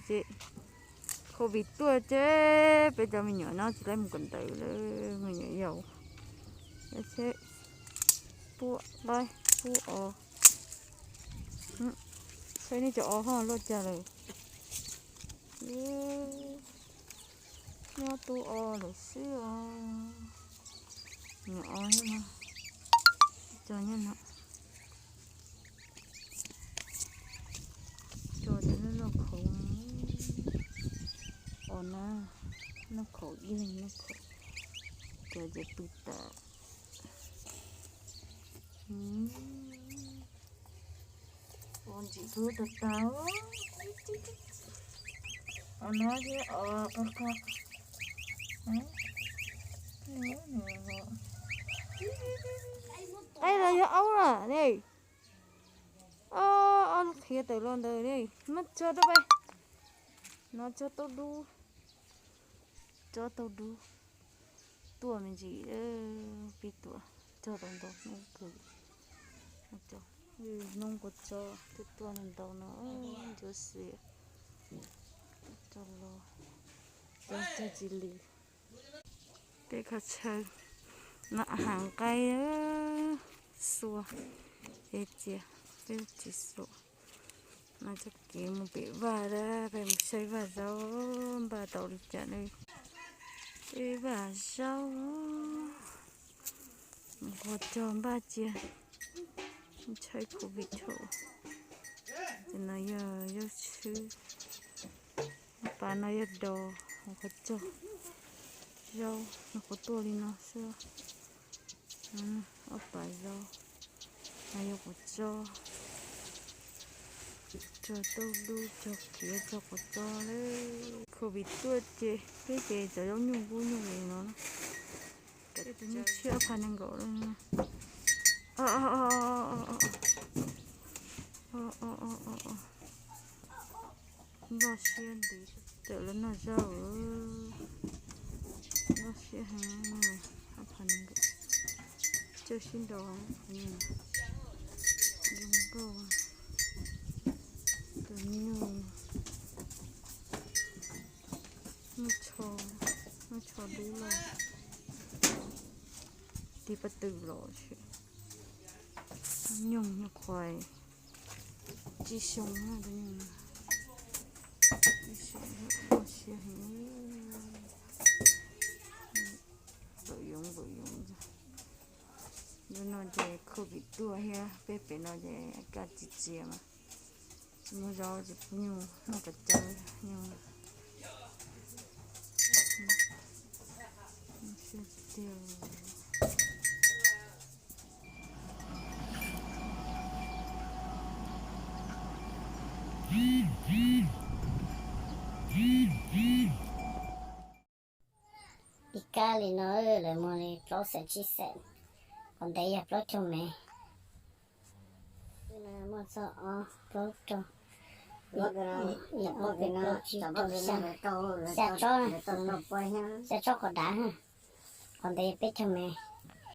Ces covid tuaj ces peb cov me nyuam no tsis tau mus kawm ntawv lawm, me nyuam yaus. Pub qaib pub os. Saib nej cov os ho luaj cas lawm. Nyob tu os lawm xwb os. Nyuam os no, cov nyob no, cov cov noj khaum, os na, noj khaum yeej noj khaum, cov ces pw tas. Ua ntsim pub tag tag. Os no thiab os qhov qhov. Qaib los yog aub lawm ne. Ob qhiav tawm los ntawd ne, muab tso rau peb. No tso tau dub, tso tau dub. Tuaj me ntsis, peb tuaj tso tau ntau hnub kawg. Hnub kuv tso twb tuaj ntau no, ntsuab xiav tso los, tso tsis li. Peb kho chaw no hav nqaij, xua es cia, peb tsis xua. No txoj kev mus pem vaj, peb mus saib vaj zaub npaj tau li cas ne. Peb vaj zaub, mus qhov cog npaj cia, tshaib covid thaum. Ces no yog zaub tshwb, pas no yog dos, mus qhov cog zaub, no qhuav tuaj li no xwb. Ob pas zaub, no yog quav txob, cog tauj dub, cog kiav, cog quav txob lawm. Covid tuaj ces peb ces cov zaub nyuj kub nyuj li no. Tus nyuj tshiab phav nees nkaum lawm. Loj siab ntev, tawm los noj zaub, loj siab heev. Tsawg sib nraus, zoo nkauj, tus nyuj, nyuj tsho, nyuj tsho dub loj, tig paj tw los. Nyuj nyuj qhuav tsib xyoo, loj siab heev. Npaum yoov npaum yoov. Yus no ces covid tuaj thiab peb pem no ces kaj tsis txias mas tsis muaj zaub tsis pub nyuj noj pes tsawg nyuj. Ib kab li no lawv muag li plaub xees tsib xees, qhov ntev yog plaub caug mev. Muaj txog ob plaub rau, plaub peb plaub tsib rau xya, xya tsob, xya tsob qhov dav, qhov ntev peb caug mev.